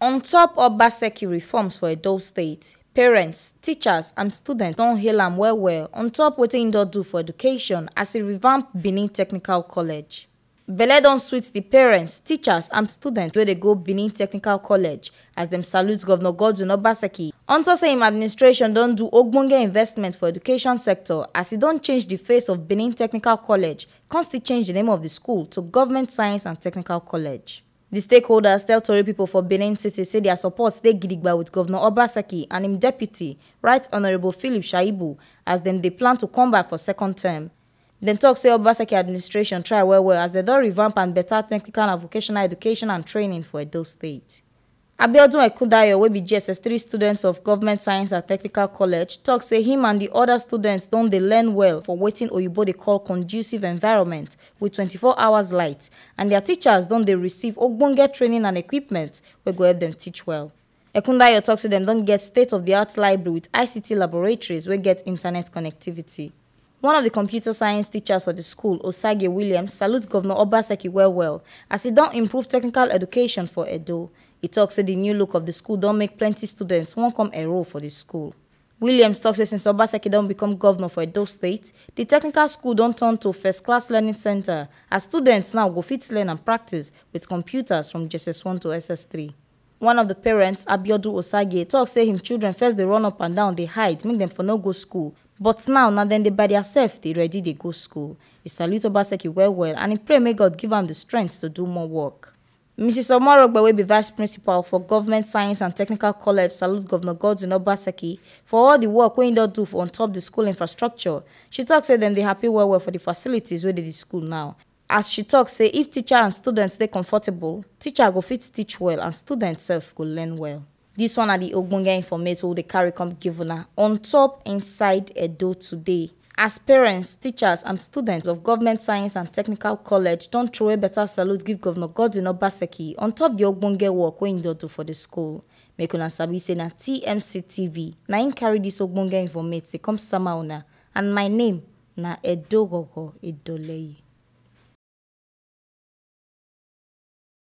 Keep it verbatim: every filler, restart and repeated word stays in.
On top Obaseki reforms for Edo State, parents, teachers and students don hail am well well on top wetin im don do for education as e revamp Benin Technical College. Belle don sweet the parents, teachers and students wey dey go Benin Technical College as dem salute Governor Godwin Obaseki unto say im administration don do ogbonge investment for education sector as e don change the face of Benin Technical College, come still change the name of the school to Government Science and Technical College. The stakeholders tell tori pipo for Benin City say dia support dey gidigba wit Govnor Obaseki and im deputy, Right Honourable Philip Shaibu, as dem dey plan to come back for second term. Dem tok say Obaseki administration try well-well as dem don revamp and beta technical and vocational education and training for Edo State. Abiodun Ekundayo, wey be G S S three student of Government Science and Technical College, tok say him and di oda students don dey learn well for wetin oyibo dey call conducive environment, with twenty-four hours light, and their teachers don dey receive ogbonge training and equipment wey go help dem teach well. Ekundayo talk say dem don get state-of-the-art library with I C T laboratories wey get internet connectivity. One of the computer science teachers for the school, Osage Williams, salute Governor Obaseki well well as e don improve technical education for Edo. E talk say the new look of the school don make plenty students wan come enroll for the school. Williams talk say since Obaseki don become governor for Edo State, the technical school don turn to first-class learning center as students now go fit learn and practice with computers from J S S one to S S three. One of the parents, Abiodun Osage, talk say him children first dey run up and down, dey hide, make dem for no go school. But now, na dem dey by their self, dey ready dey go school. E salute Obaseki well well and e pray make God give am the strength to do more work. Missus Omorogbe, wey be vice principal for Government Science and Technical College, salute Governor Godwin Obaseki for all the work wey he don do for on top the school infrastructure. She talk say dem dey happy well well for the facilities wey dey the school now. As she talk say if teacher and students dey comfortable, teacher go fit teach well and students sef go learn well. This one na the ogbonge informate wey we dey carry come give una on top Inside Edo Today. As parents, teachers and students of Government Science and Technical College don throway better salute give Governor Godwin Obaseki on top the ogbonge work wey he don do for the school. Make una sabi say na T M C T V na im carry this ogbonge informate dey come sama una, and my name na Edo Gogo Edoleyi.